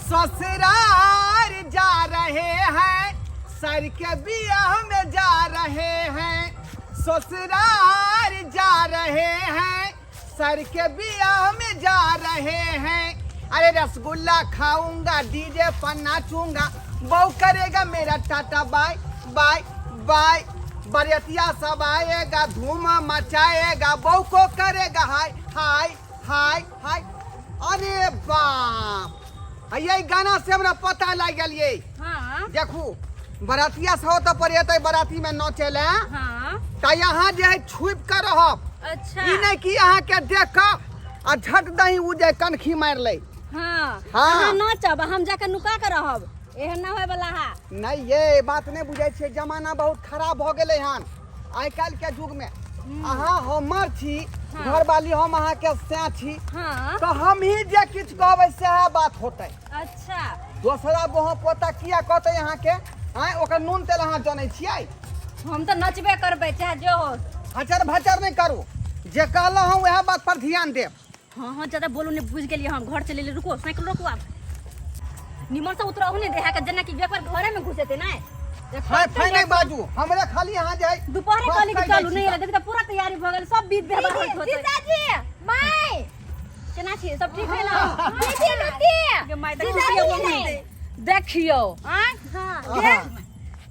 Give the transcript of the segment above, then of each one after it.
ससुराल जा रहे हैं, सर के बियाह में जा रहे हैं, ससुराल जा रहे हैं, सर के बियाह में जा रहे हैं। अरे रसगुल्ला खाऊंगा, डीजे पर नाचूंगा, बहू करेगा मेरा टाटा बाय बाय बाय। बरियतिया सब आएगा, धूम मचाएगा, बहू को करेगा हाय हाय हाय हाय। अरे बाप, ये गाना से हमरा पता लग गेल ये। देखू बरातिया सब तऽ पर एतै बराती में नचे ले। तऽ यहाँ जे है छुपि कऽ रहब। ई नहि कि अहाँ के देख कऽ आ झट दही उ जे कनखी मारि लै। अहाँ नचब, हम जाके नुका के रहब, एहन ना होय वाला है। नहीं ये बात नहीं बुझै छियै, जमाना बहुत खराब भऽ गेलै हन आइ काल्हि के युग में। अहाँ हमर छी घरवाली, हम अहाँ के सैं छी। तऽ हम ही जे किछु कहबै सएह बात होतै। दोसरा बोह पोता किया कहतै अहाँ के? आँय, ओकर नून तेल अहाँ जनै छियै? हम तऽ नचबे करबै चाहे जो हो। हचर भचर नहीं करू, जे कहलहुँ हम वएह बात पर ध्यान देब। हाँ, ज्यादा बोलू नहीं, बुझ गेलियै हम। घर चले रुको, साइकिल रोकू। आब निमन से उतरहु नहीं देहा के, जेना कि एक बार घरे में घुस जेतै ना। हाय फाय नहीं बाजू, हमरे खाली यहाँ जाय। दोपहरे बस कहली कि कहि जाइ चलू छी नहीं तऽ। एलै, देखी तऽ पूरा तैयारी भऽ गेल, सब विध व्यवहार होइत होतै। जीजाजी, माय। केना छी, सब ठीक है ना? दीदी, दीदी। गे माय, तऽ जीजाजी खुशी हो नहि। गेल। देखियौ आँय गे,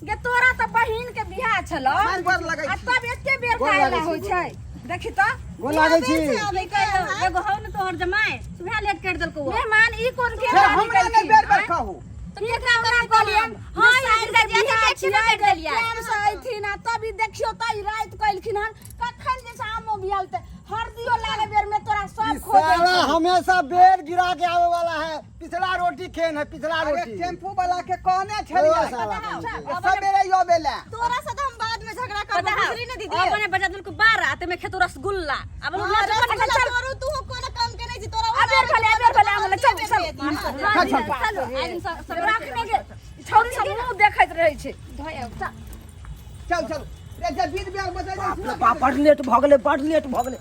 गे तोरा तऽ बहिन के बियाह छलौ माय, गोर लगै आ छी। तब एते बेर गोर काहे लागै ला छी, होइ छै? देखी तऽ गोर लागै छी। की कहियौ, एगो हौ ने तोहर जमाय, सुबह लेट कर देलकौ। मेहमान ई कोन के फेर हमरा नहि बेर बेर कहू। तऽ केकरा हमरा कहलियन? हाँ, जीजाजी, एते लेट केना करि देलियै? प्रेम से अयथिन आ तब ई देखियौ तऽ ई राति कयलखिन हन। कखन जे छै आमो बियाल तऽ हरदियो लागे बेर में तोरा सब ई खो जाइ साला छै। हमेशा बेर गिरा के आवे वाला है। पिछला रोटी खेन है, पिछला अरे रोटी। टेम्पू वाला के कहने छलियै ओ साला जे सवेरे अबै लए। तोरा से तो हम बाद में झगड़ा करबो, पता है बुझली ने दीदी? अपने बजा देलको 12 ते में खेतो रसगुल्ला। अब हाँ, हम रसगुल्ला तोरू, तू कोनो काम के नहीं छी, तोरा अबेर भले, अबेर भले, आमले, चल, चल। चल, चल। चलो आइ दिन सब रखने के छौरी सब मुंह देखैत रहै छै। चल चल रे, जे बीत बियाह बचै छै। बाप रे बाप, बड लेट भऽ गेलै, बड लेट भऽ गेलै।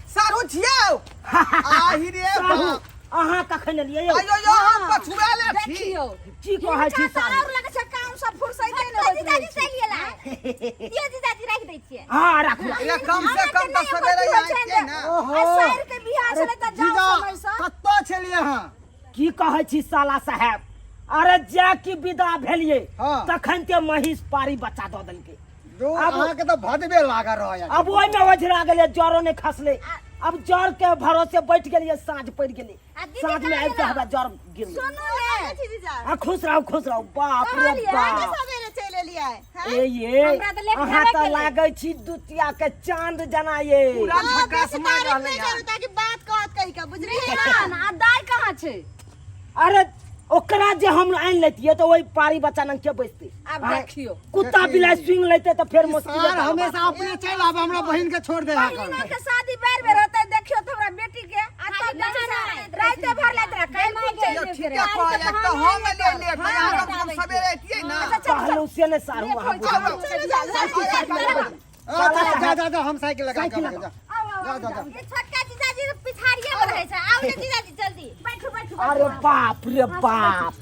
सारू छियौ, आहि रे साहु, बाप। अहाँ कखन एलियै यौ? आयो यो, हम पछुआले छी। देखियौ की कहै छी हिनका तऽ साहु? आओर लगै छै काम सब फुर्सैते नहि होइत रहै जीजाजी छै। चलि गेला दियौ, जीजाजी राखि दै छियै। हँ, राखू। रे कम से कम तऽ सवेरे आइतियै ने। ओहो। आ साइर के बियाह छलै तऽ जाउ जीजा, समय सँ। कतऽ छलियै अहाँ? की कहै छी साला साहेब, अरे जा की विदा भेलियै तखन ते महीष पारी बच्चा दऽ देलकै। जो आब अहाँके तऽ भदबे लागल रहै। अब ओहिमे ओझरा गेलै, जरो नहि खसलै। अब जर के भरोसे बैठ गेलियै, साँझ पड़ि गेलै। आ दीदी साँझ में कहाँ आबि के गेलौ? हमरा जर गिर गेलै। सुनू ने जीजा। आ खुश रहू, खुश रहू। बाप रे कहलियै बाप, सवेरे चलि एलियै हैं? ए ये हमरा तऽ लेट अहाँ भेबे तऽ केलै। लागै छी दुतिया के चांद जना ये। पूरा हाँ, झकास बेसी मारि तारीफ रहलै नहि हन। करू ताकि बात कहत कहि कऽ, बुझलियै ना? मेहमान आ दाइ कहाँ छै? अरे ओकरा जे हम आनि लेतियै तऽ ओहि पारी बच्चा नंग के बैसतै? आब आँय, देखियौ। कुत्ता बिलाइ सुनि लेतै तऽ फेर मुश्किल। सार हमेशा अपने चलि आबे, हमरा बहिन के छोड़ दे। बहिनो के शादी बेर बेर होतै। देखियौ तऽ हमरा बेटी के आ तब खाली देखियौ बहाना आनैत रहै राइते भर लैत रह काल्हि खूब चलि यो गेल ठीके रहे। कहलियै तऽ हम एलियै लेट, यहाँ कम से कम सवेरे अइतियै ने। कहलहुँ से नहि सारू, अहाँ बुझलियै। चलू चलू। जा जा जा, हम साइकिल लगा के साइकिल आबै, जा जा जा जा। ई छोटका जीजाजी तऽ पिछाड़िए मे रहै छै। आउ ने जीजाजी जल्दी। बैठू बैठू। अरे बाप रे बाप,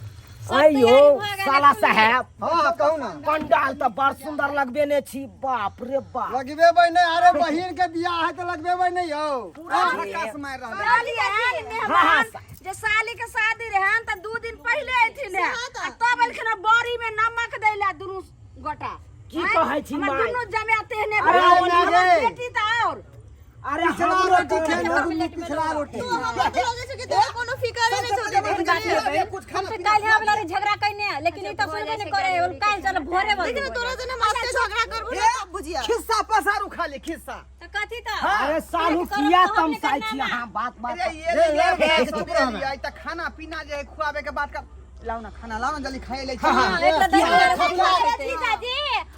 सब अयो तैयारी भऽ गेल। साला साहेब। हाँ, कहू ना। पंडाल तऽ बड़ सुंदर लगबे ने छी, बाप रे बाप। लगबेबै नहि? अरे बहिन के बियाह है तऽ लगबेबै नहि यौ? पूरा झकास मारि रहलै। कहलियै हाँ, मेहमान जे साली के शादी रहन तऽ 2 दिन पहिले ऐथिन हे आ तब एलखिन हँ बड़ी में नमक दै ला दुनू गोटा। की कहै छी हमर माय? दुनू जमाय तेहने अरे भेल। ओने हमर गे। बेटी तऽ और अरे पिछला हमरो रोटी तऽ खेन हो दुनू, पिछला रोटी। हमरा तऽ लगै छै कि तोरा कोनो फिकरे नहि छौ दीदी के। कुछ हम खाना तऽ काल्हि आबे ला झगड़ा कइने, लेकिन ई तऽ सुनबे नहि करे। काल्हि चल भोरे लेकिन बजबै। तोरा जने हम आते झगड़ा करबो ने तब बुझिया। खिस्सा पसारू, खाली खिस्सा। तऽ कथी तऽ? अरे सालू, किया तमसाइ छी अहाँ बात बात अरे ये ले, ले, ले ले, चुप रह ना। आई त खाना पीना जे है खुआबे के बात कर। लाओ ना खाना, लाओ ना जल्दी, खाए ले। हाँ, एकरा दही बड़ा अरे जीजाजी,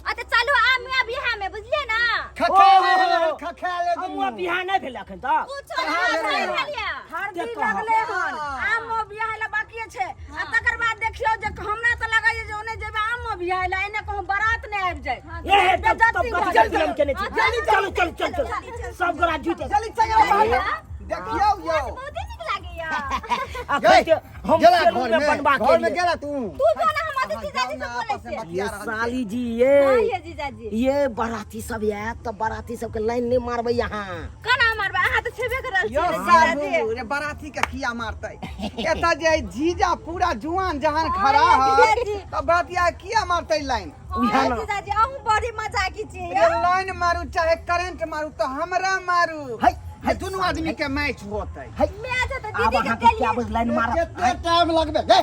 अच्छा चलू आम में बियाह में, बुझलियै ना? खखा ले, खखा ले। हम बियाह नहि भेल एखन तक। कुछो नहि भेलियै। हरदी के कहब? लगले हन, आमो बियाह ला बाकिए छै आ तकर बाद देखियौ जे हमरा तऽ लगैए जे ओने जेबै आमो बियाह ला, एने कहूँ बारात नहि आबि जाय। ए तब तब बेइज्जती भऽ कथी जाय। विलम्ब केने छी? चलू चलू चलू चलू, सब गोरा जुटि जल्दी चल, देखियौ यौ। बहुते नीक लागैया। अखन ते हम गेला सैलून घर में में बनबा के घर में लिए। गेला तू तू जो ना हम अति जीजाजी से आपस बोलै में छियै। बतिया ये रहल छै। साली जी हाँ ये ये जीजाजी ये बाराती सब आयत तऽ बाराती सबके लाइन नहि मारबै यहाँ केना मारबै अहाँ तऽ छेबे करल यौ छियै जीजाजी साहु रे बराती के किया मारतै एतऽ जे जीजा पूरा जुआन जहान खड़ा हाँ, है जीजाजी। तऽ बरातिया किया मारतै लाइन उएह हाँ ने जीजाजी अहूँ बड़ी मजाकी छियै रे लाइन मारू चाहे करंट मारू तऽ हमरा मारू है हे दुनू आदमी के मैच होतै है मैच तऽ आब दीदी के अहाँके क्या देलियै बज लाइन मारब कितना टाइम लगबे गे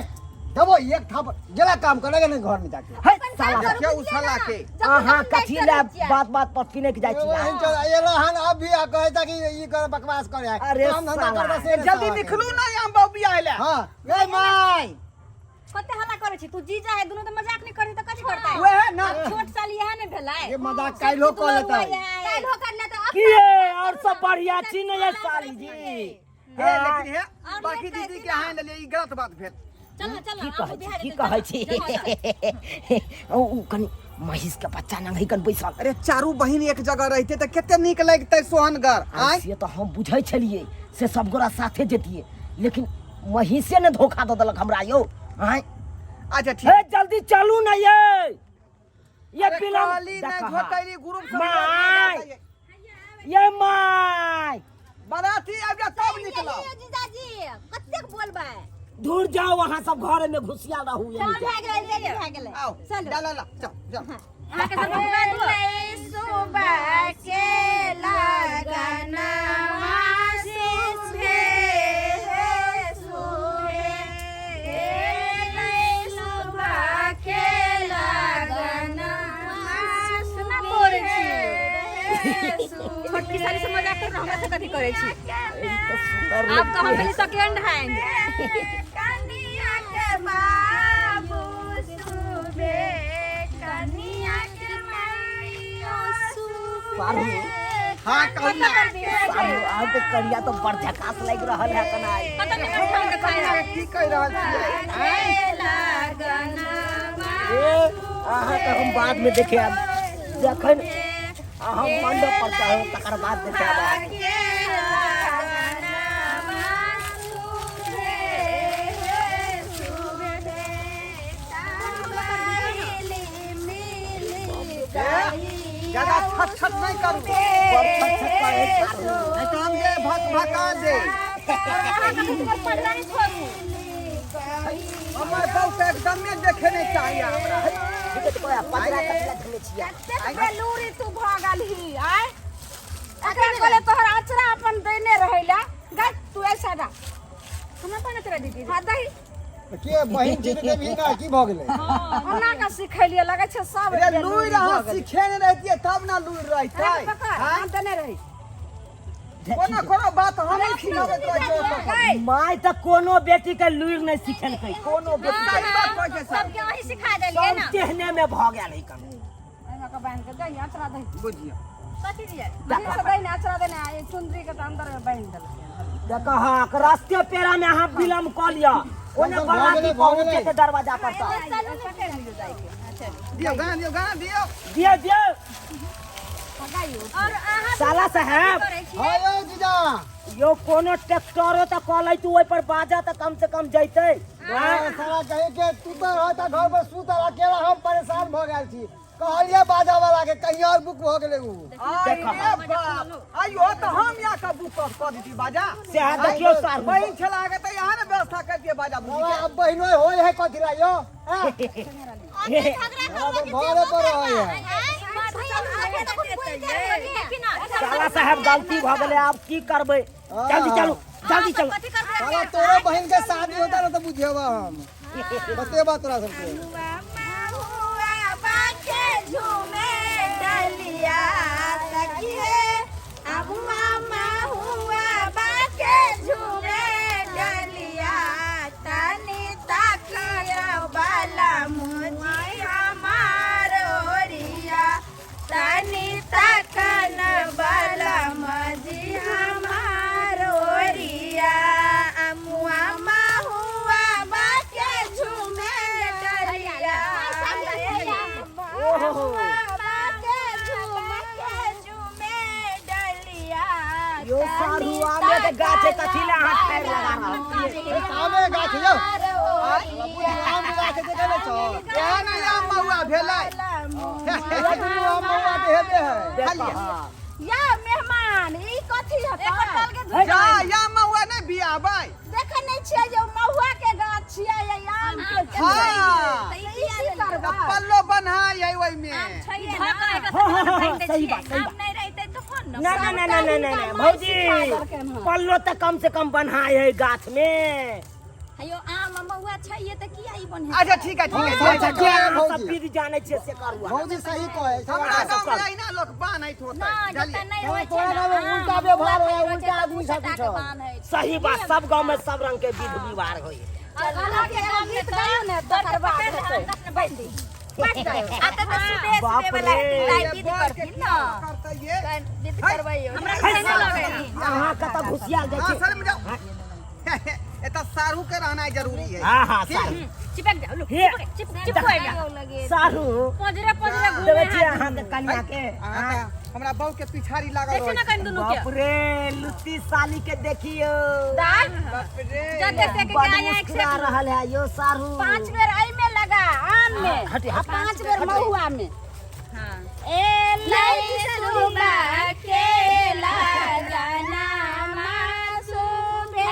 देबो एक थाप गेला काम करेगा नहीं घर में जाके है साला देखियौ उ साला के अहाँ कथी लए बात बात पर किने के जाइ छी वही चल एलो हन अब भी आ कहे था कि ई कर बकवास करे है अरे काम धंधा साला। करबा से ए, जल्दी निकलू ना यहाँ बाबू बियाह ले हां ए माय कते हल्ला करै छी तू जीजा है दुनू तऽ मजाक नहि करै तऽ कथी करतै वएह ना छोट साल इएह ने भेलै ये मजाक काल्हो कऽ लेतै काल्हि कर लेतै की ये और सब बढ़िया छी ने ये साली जी हे लेकिन हे बाकी दीदी के अहाँ लेलियै ई गलत बात भेल चल चल की कहै छी की कहै छी ओ उ कनि महीष के बच्चा नंग कन बैसल अरे चारू बहिन एक जगह रहिते तऽ कते नीक लगतै सोहनगर आय से तऽ हम बुझै छलियै से सब गोरा साथे जतियै लेकिन महीषे ने धोखा दऽ देलक हमरा यौ आय अच्छा ठीक हे जल्दी चलू ना ये ये अरे फिल्म कहली नहि देखा। घोटैली ग्रुप सब माय। ये माय बराती आबि जा तब निकलब जीजाजी कतेक बोलबै दूर जाओ वहाँ सब घर में घुसिया रहू ये चल नीचे। भए गेलै रेडी भए गेलै आओ चलू जा ला ला जाओ जाओ अहाँके सब रुका दू सुबह के लगनवा सुभे सुभे सुबह के लगनवा केना करै छी छोटकी साली से मजाक कर हमरा से कथी करै छी आब तऽ हम भेली सेकेंड हैंड कनिया के बाबू सुबे कनिया के माइयो पारू हाँ कहू ना पारू आब के करिया तो बड़ झकास लागि रहल है कनाई पता नहीं कौन के खाए है की कहि रहल छियै आँय? ए अहाँ के हम बाद में देखे आब जखन अहाँ मंडप पर चढ़ब तकर बाद देखे आब अहाँके। ज्यादा छत छत नहीं करू बड़ छत छत करै पारू। नहीं तो हम जे भक भका दे हमर बहु के एकदमे देखे नहीं चाहिए हमरा ठीके तऽ कहै, पजरा कथी लए धयने छियै? कतेक बेलूरी तू भऽ गेलही आय एकरा कहले तोहर अचरा अपन देने रहैला गै तू ऐसा डा हमरा पर तेरा दीदी हां दही तऽ के बहिन छी तऽ देबही ना की भऽ गेलै ओना का सिखेलिए लगै छै सब रे लूरि अहाँ सिखेने रहितियै तब ना लूरि रहितै अरे पकड़ आँय? हम देने रही कोनो कोनो बात हम सिखाबैत रहै छियै ओतऽ। गै माय तऽ कोनो बेटी के लूरि नहि सिखेलकै कोनो बेटी के सही बात कहै छै सर सबके अहीं सिखा देलियै सब ना तेहने में भऽ गेल है कन एहिमे के बान्हि के दही अचरा दही बुझियौ कथी दियै बढ़िआँ से दही ने अचरा देने आ ई चुनरी के तऽ अंदर में बान्हि देलकै देखहक रास्ते पेरा में अहाँ विलम्ब कऽ लिअ ओने भऽ गेलै, बराती भऽ पहुँच गेलै। जेतै दरवाजा पर तक चलू ने पकड़ि लियौ जाइके दियौ गाना दियौ गाना दियौ दियौ दियौ और अहाँ साला साहेब करै छी हाँ यौ जीजा यो कोनो ट्रैक्टरो तऽ कऽ लैतू ओहि पर बाजा तऽ कम से कम जैतै हाँ, साला कहे के तू तो रहता घर पर सुतल अकेला हम परेशान भऽ गेल छी कहलिए बाजा वाला के कहीं और बुक भऽ गेलै उ अरे बाप आइयो तऽ हम यहाँ के बुक कऽ देती बाजा से अहाँ देखियौ साहु बहिन छला के तऽ यहाँ ने व्यवस्था कर दिए बाजा बुक साला अब बहिनो होय है कथी ला यौ हैं? झगड़ा करबो कि घरे पर रहै है साला साहेब गलती भऽ गेलै आब की करबै जल्दी चलू जल्दी चलू साला तोरो बहिन के शादी होता ना तो बुझेबा हम बतेबा तोरा सबके तनी तकन बलम जी हमार ओरिया अमुआ महुआ बाके झूमे डलिया है। खा लिअ। या मेहमान ई कथी हेतै? जा या महुआ नहि बियाबै। देखै नहि छियै जे महुआ के गाछ छियै या आम के छियै? हाँ। तऽ ई की करबै? पल्लो बन्हा है ओहिमे। धऽ कऽ एकर हाँ, हाँ, हाँ, बान्हि दै सही छियै। बात, सही आम बात। नहि रहितै तहन ने। ना ना ना ना ना ना ना भौजी, पल्लो तऽ कम से कम बन्हाय है गाछ में। हयो आम आ महुआ छैये तऽ किया ई बन्हे? अच्छा ठीक है, ठीक है। हाँ, अच्छा, अच्छा, जे अहाँ भौजी। सब विध जानै छियै से करू अहाँ। भौजी सही कहै छै। हमरा गाँव में अहिना लोक बान्हैत होतै। ना जतऽ बुझलियै? नहि रहै छै तोरा ने, गाँवमे आम, उल्टा महुआ व्यवहार खाली होय, रहै छै उल्टा तऽ आदमी सब भूसा किछु। के बान्है छै। सही बात, सब गाँव में सब रंग के विध व्यवहार होय। अलग के गाँव गीत गायौ ने, तकर बाद हेतै। बान्हि दी। आ तऽ तऽ सुबह बाप सुबह वाला रे। हेतै ताइ विध बड़ के करथिन की ने। करतै ये? विध करबै। हमरा ई नहि लगै। अहाँ कतऽ घुसियाल जाइ हाँ, छी? शर्म जाओ। एतऽ सारू के रहनाइ जरूरी है। हाँ हाँ सारू। चिपक जाओ, लू, हे। चिपक चिपको आबि। सारू पजरे पजरे घूमे। देबै छियै अहाँके कनिया के? अहाँके हमरा बहू के पिछाड़ी लागल देखियौ ने रहै। कनि दुनू के। बाप रे, लुत्ती साली के देखियौ। दाल बाप रे। जते से के बड आया एक से मुस्कुरा रहल है यो सारू। 5 बेर एहिमे लगा आम में हटी, आ हटी। 5 बेर महुआ में। हां। ए लई सुबह के लगना सुबह।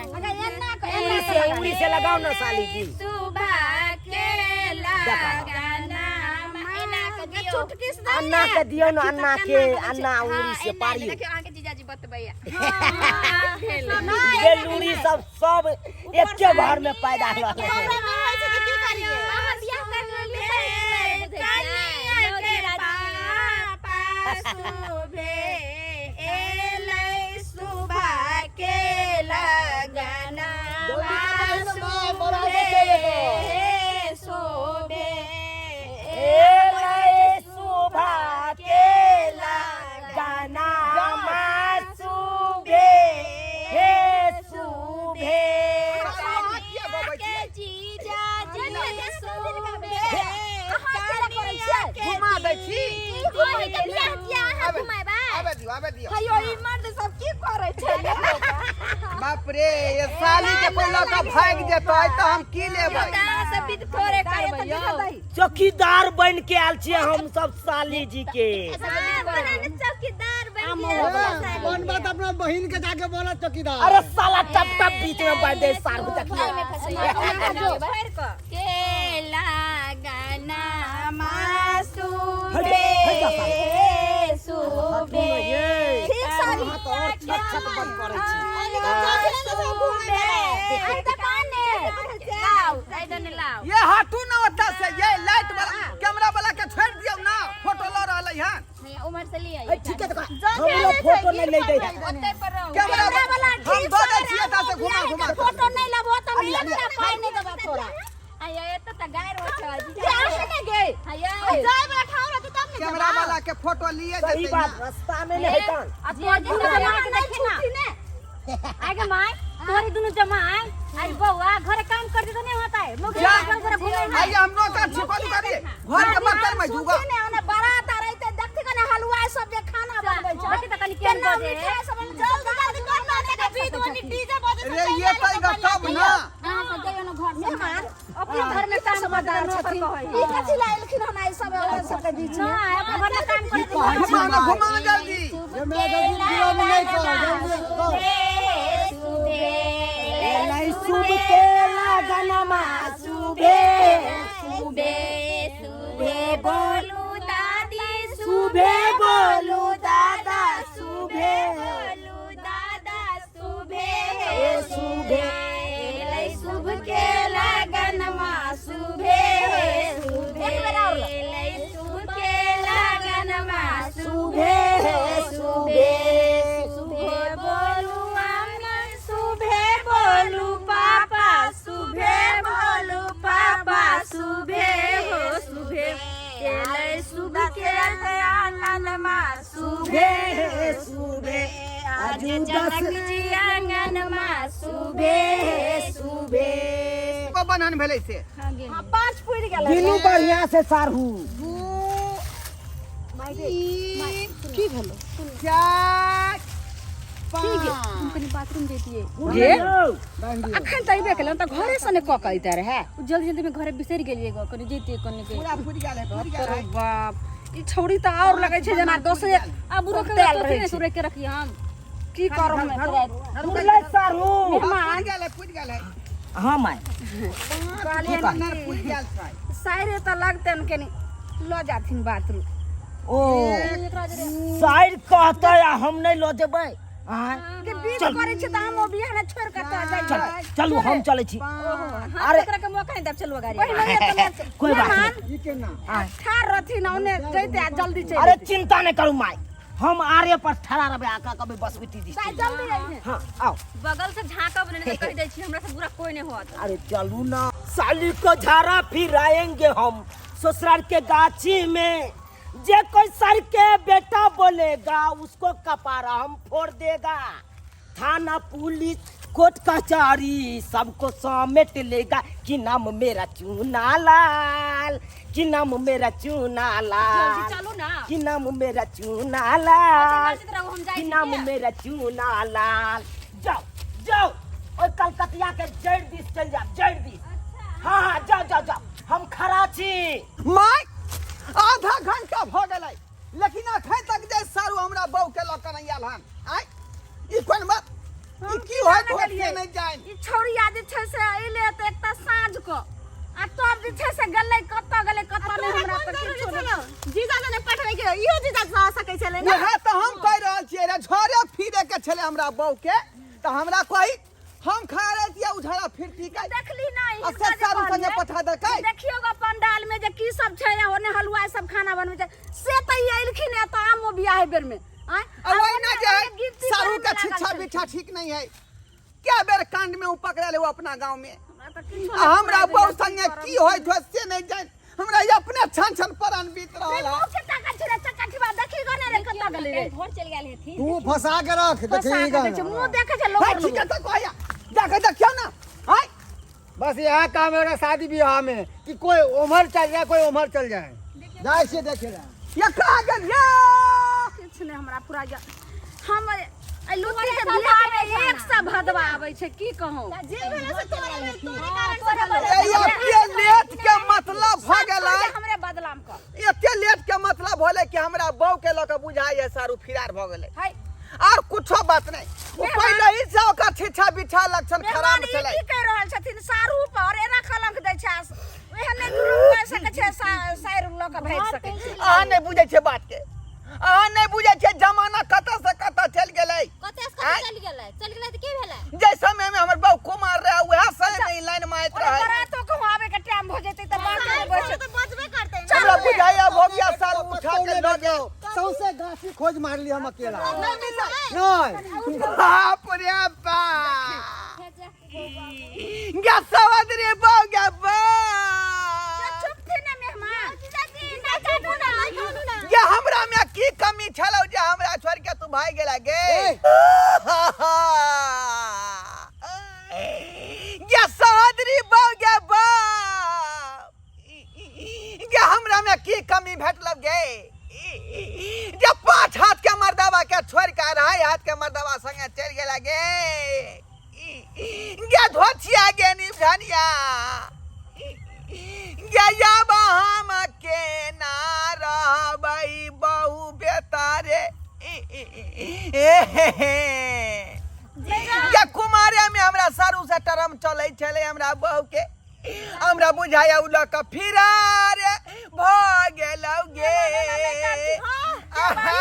अगर एना के उंगली से, उंगली से लगाओ ना साली जी। सुबह के लगना एना के दियौ। चुटकी से। अन्ना के दियौ ने, अन्ना के, अन्ना उंगली से पारियौ। देखियौ अहाँके जीजाजी बतबैया। ये लूरी सब सब एके घर में पैदा रहल है। अहाँ बियाह कर लेलियै, बुझै छियै? पापा सुबह एलै सुबह के लगना जल्दी से कही ने माय, बराबर चलि जेतौ। सुबह एलै सुबह के लगना सुबह हे सुबह। अहाँ किया गबै छियै? जीजाजी सुबह। घुमा दै छी। घुमै के बियाह किया अहाँ घुमेबै? आबे दियौ, आबे दियौ। हयो ई मर्द सब की करै छै? बाप रे, ये साली के कोई लऽ कऽ भागि जेतै तऽ हम की लेबै? तऽ अहाँ सब विध थोड़े करबै यौ। चौकीदार बन के आयल छियै हम सब साली जी के। हाँ, बड़ा ने चौकीदार बनि गेल साली। बनबा तऽ अपना बहिन के जाके बोला चौकीदार। अरे साला टप टप बीच में बैठ दे सारू, देखिए। भरि कऽ के लगना हट जा, हट जा साला। सुबह। ठीक साली। अहाँ तऽ और छत छत बंद करै छी। लाउ साइड ने लाउ। ये हटू ना ओतऽ से, ये लाइट वाला कैमरा वाला के छोड़ि दियौ ना, फोटो लऽ रहलै हन। उम्हर से लिअ। ए, ठीक है तऽ हमरो फोटो नहीं ले दै है। ओतै पर रहू। कैमरा वाला हम दऽ दै छियै एतऽ से घुमा घुमा कऽ। फोटो नहि लेबो तऽ हम एकटा पाइ नहि देबो तोरा। आया एतऽ तऽ गारि होइ छै जे अहाँ ने गे आया। जाय वाला ठाउर रहतै तब ने। कैमरा वाला के फोटो लिए सही जेतै बात ना। रास्ता में नहीं है तन। आ तोर दुनू जमा के देखी ना। छुट्टी ने। आगे माय, तोरी दुनू जमा आई बौआ घरे काम कर दे तो नहीं होता है मुख जा। घर घर घूमे है। आइए हम नौकर छी, कथी करियै? घर के बर्तन में जुगा। सुनती ने ओने बारात आ रहिते देखती कने हलवाई सब जे खाना बनबै छै। देखी तऽ कनि केहन केना बजे। मिठाई सब बनै, जल्दी जल्दी कर ना के विध ओनी डीजे बजे। रे ये तऽ ग तब ना। अहाँ सब जइयो ने घर से मेहमान। अपने घर में काम समझदार नौकर छथिन। कहै। ई कथी ला एलखिन हन आई सब औरत सबके बीच में? ना अपने घर में काम कर। घुमा ना, घुमा ना जल्दी। जे मैं जल्दी विलम्ब नहि कर, जल्दी कर। एलै सुबह के लगनमा सुबह सुबह सुबह बोलू दादी। सुबह बोलू दादा सुबह। बोलू दादा सुबह सुबह। एलै शुभ के लगनमा सुबह सुबह। एलै शुभ के लगनमा सुबह सुबह। सुबह बोलू अम्मा सुबह बोलू पापा सुबह बोलू पापा सुबह हो सुबह। एलै शुभ के आंगनमा सुबह सुबह सुबह। आज आजू जनक दस जी आंगनमा सुबह सुबह। को बन्हन भेलै से? हाँ, 5 पुरि गेलै। गिनू बढ़िया से सारहू। 2 3 की भेलो? 4 5। कनि बाथरूम जैतियै। गे? बान्हि दियौ। अखन तऽ अयबे केलहुँ तऽ घरे से ने कऽ के अइते रहै। जल्दी जल्दी में घरे बिसरि गेलियै गो, कनि जैतियै कनि के। पूरा फुटि गेल है, फुटि गेल अरे है। बाप, ई छौड़ी तऽ आओर लगै छै जेना दोसरे अब रोके तेल तो रहै नहीं छै। रोके के रखी हम की करू हम एकरा? पुरलै सारू पुरि गेल है पुरि गेल है हाँ माय कहलियै नर पुरि गेल छै साइरे तऽ लगतनि कनि लऽ जाथिन बाथरूम ओ साइर कहतै आ हम नहि लऽ जेबै आँय के बीत करै छै तऽ हम ओ बियाह ने छोड़ि कऽ तऽ जाइ चल चलू हम चलै छी हम अरे एकरा के मौका नहीं देब चलू गाड़ी पहिने तऽ कोई बात नहीं ई केना ठाढ़ रहथिन ओने जैते आ जल्दी चलि अरे चिंता नहीं करू माय हम आरे पर ठड़ा रहबै आका कभी बस उठी दिस जैते। जल्दी अइहे हाँ आओ बगल से झांकब नहीं तो कह दै छी हमरा से बुरा कोई नहीं होत अरे चलू ना साली को झाड़ा फिराएंगे हम ससुराल के गाछी में जे कोई सर के बेटा बोलेगा उसको कपारा हम फोड़ देगा थाना पुलिस कोर्ट कचहरी सबको समेट लेगा कि नाम मेरा चूना लाल कि नाम मेरा चूना लाल जल्दी चलू ना कि नाम मेरा चूना लाल जल्दी रहू, हम जाइ कि छी नाम के? मेरा चूना लाल जाओ जाओ ओहि कलकतिया के जड़ दिस चल जाओ जड़ दिस हाँ हाँ जाओ जाओ जाओ हम खड़ा छी माय आधा घंटा भऽ गेलै लेकिन अखन तक जे सारू हमरा बहू के लऽ कऽ नहि आयल हन आँय ई कोन बात ई की होइत होइत से नहि जानि ई छौड़िया जे छै से अइले तऽ एकटा साँझ कऽ आ तब जे छै से गेलै कतऽ गेलै कतऽ नहि हमरा पर किछो नहि जीजा ने पठबै के इहो जीजा सह सकै छलै ने उएह तऽ हम कहि रहल छियै रे झरे फिरे के छलै हमरा बहू के तऽ हमरा कही हम खा रहे छियै उझाड़ा फिरती के देखली नहीं आ से सारू संगे पठा देलकै देखियो ग पंडाल में जे की सब छै आ ओने हलुआई सब खाना बनबै छै से तऽ ई अइलखिन ए तऽ आमो बियाह बेर में आँय? आ वही ना जे है गिनती सारू करैमे के लागल छिछा छलखिन। बिछा ठीक नहीं है क्या बेर कांड में उ पकड़ल है वो अपना गांव में हमरा तऽ किछो आ नहि हमरा फुराइ बहु दैया, संगे करब? की होइत होत से नहीं जान हमरा ई अपने छन छन परान बीत रहल है मुँह के ताकत छै रे चकठिबा देखी गो ने रे कतऽ गेलै रे घर चलि गेल हेथिन तू फंसा के रख फंसा देखी के दै छै मुँह देखै छै लोक भाई ठीक है तो कहया जाके देखियो ना हाय बस यह काम है शादी ब्याह में कि कोई उम्र चल जाए कोई उम्र चल जाए जाए से देखे ला ये कहाँ गेल ये किछु नहि हमरा फुरा जा हम एहि लुत्ती के बियाह में एक सए भदवा आबै छै की कहूँ जे भेलै से तोरे में तोरे कारण से भेलै ए, एते लेट के मतलब भ गेलै हमरे बदलाम कर एते लेट के मतलब होलै कि हमरा बहू के लऽ के बुझाइ सारू फिरार भऽ गेलै हाय आर कुछो बात नहीं वो पहले ही से ओकर छिछा बिछा लक्षण मेहमान खराब ई छलै की कहि रहल छथिन सारू पर एना कलंक दै छै एहन नहि जुलुम करि सकै छै साइर लऽ कऽ भागि सकै छै अहाँ नहि बुझै छियै बात के अहाँ नहि बुझै छियै जमाना कतऽ से कतऽ चलि गेलै कतऽ से कतऽ चलि गेलै चलि गेलै तऽ की भेलै जाहि समय में हमर बहू कुमार रहे वएह समय में ई लाइन में आइत ओना रहे बरातो कहूँ आबे के टाइम भऽ जेतै तऽ बाटे मे बैठ तऽ बचबे करतै ने हमरा बुझाइया भऽ गया साल उठा के लऽ गेल सौंसे गाछी खोज मारली हम अकेला नहि मिललै नहीं बाप रे बाप गे सवदरी बहू गे बा चुप थी ने मेहमान ये हमरा में की कमी छलौ जे हमरा छोड़ के तू भाग गेला गे ये सहोदरी बहू गे बाप गे हमरा में की कमी भेटल गे जे पांच हाथ के मर्दावा के छोड़ के अढ़ाई हाथ के मर्दावा संगे चलि गेला गे गे धोछिया गे निभनिया गे आब हम केना रहबै बहु बेतारे गे कुमारे में हमरा सारू से टरम चलै छलै हमरा बहु के हमरा बुझाया उ लऽ कऽ फिरार भऽ गेलौ गे आहा।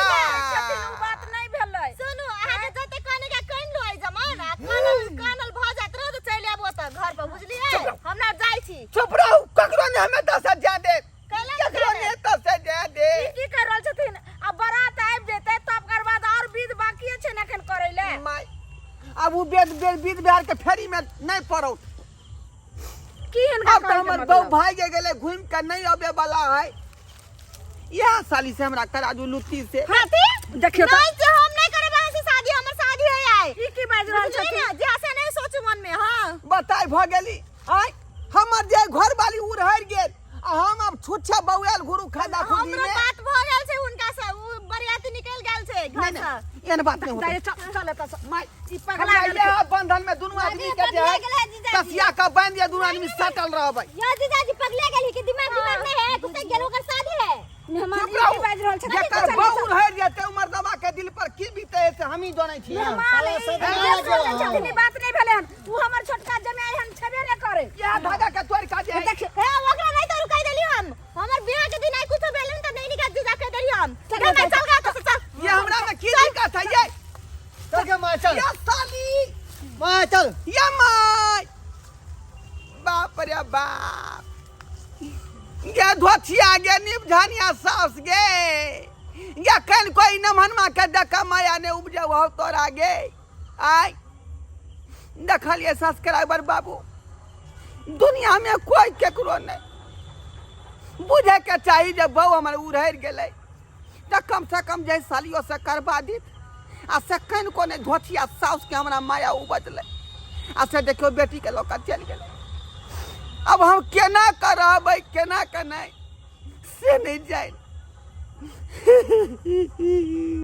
छथिन उ बात नहि भेलै सुनू अहाँके जते कने के कनि लो एहि जमाना कानल कानल भऽ जाइत रहत तऽ चलि आबू ओतऽ घर पर बुझलियै हमरा जाइ छी चुप रहू ककरो नहि हमे दस हजार देब कैला ककरो नहि 10,000 देब ई की कर रहल छथिन आ बारात आबि जेतै तब ओकर बाद आओर विध बाकिए छै ने एखन करै लए माय आब उ बेद बेद विध बिहार के फेरी में नहीं पड़ो की हिनका अब तो कहैके हमर मतलब? बहू भाग गेलै घूम के नहीं अबे वाला है इएह साली से हमरा करा दू लुत्ती से हाथी देखियौ तऽ नहीं जे हम नहीं करब अहाँ से शादी हमर शादी है आइ ई की बाजि रहल बुझलियै छथिन ने जे से नहीं सोचू मन में हाँ बताय भऽ गेली आय हमर जे घर वाली उड़हरि गेल आ हम आब छुच्छा बौआल घुरू खादा खुदी हमरो में बात भऽ गेल छै हुनका से उ बरियाती निकलि गेल छै घर नहीं से नहीं एहन बात नहीं होतै दाइ, चल चल एतऽ से। माय ई पगला हमरा गेल इएह बंधन में दुनू आदमी के जे है पगला गेलै जीजाजी। कसिया के बांधि दिया दुनू आदमी सटल रहबै यो जीजाजी पगला गेल कि दिमाग दिमाग नहीं है कुत्ते गेल ओकर शादी है मेहमान चुप ई रहू की बाजि रहल छथिन जेकर बहू रह जेतै उमर दबा के दिल पर की बीते से हमही जानै छी मेहमान ई साला जे सदमा सोचै गेल। छथिन ई बात नहि भेलै हन उ हमर छोटका जमाई हन छेबे नहि करे इएह धागा के तोड़ि कऽ जे देखियौ हे ओकरा नहीं तो रुकाई देली हम हमर बियाह के दिन आई कुछ भेल त नहीं निकाल जीजा कह देली हम चल, चल चल, चल गा तो चल ये हमरा में की दिक्कत है ये चल के माँ चल ये साली माँ चल ये माय बाप रे बाप गे धोथिया गे निबझनिया सास गे गे कन कोई नमहनमा के देख माया ने उपजाऊ हो तोरा गे आय देखलिए सब्सक्राइबर बाबू दुनिया में कोई केकरो नहीं बुझे के चाही जे बहू हमर उड़हरि गेलै तऽ कम से कम जे सालियो से करबा दीत आ से कन को नहि धोथिया साउस के हमरा माया उपजलै आ से देखियौ बेटी के लऽ कऽ चलि गेलै अब हम केना करबै केना के नहि से नहि जानि।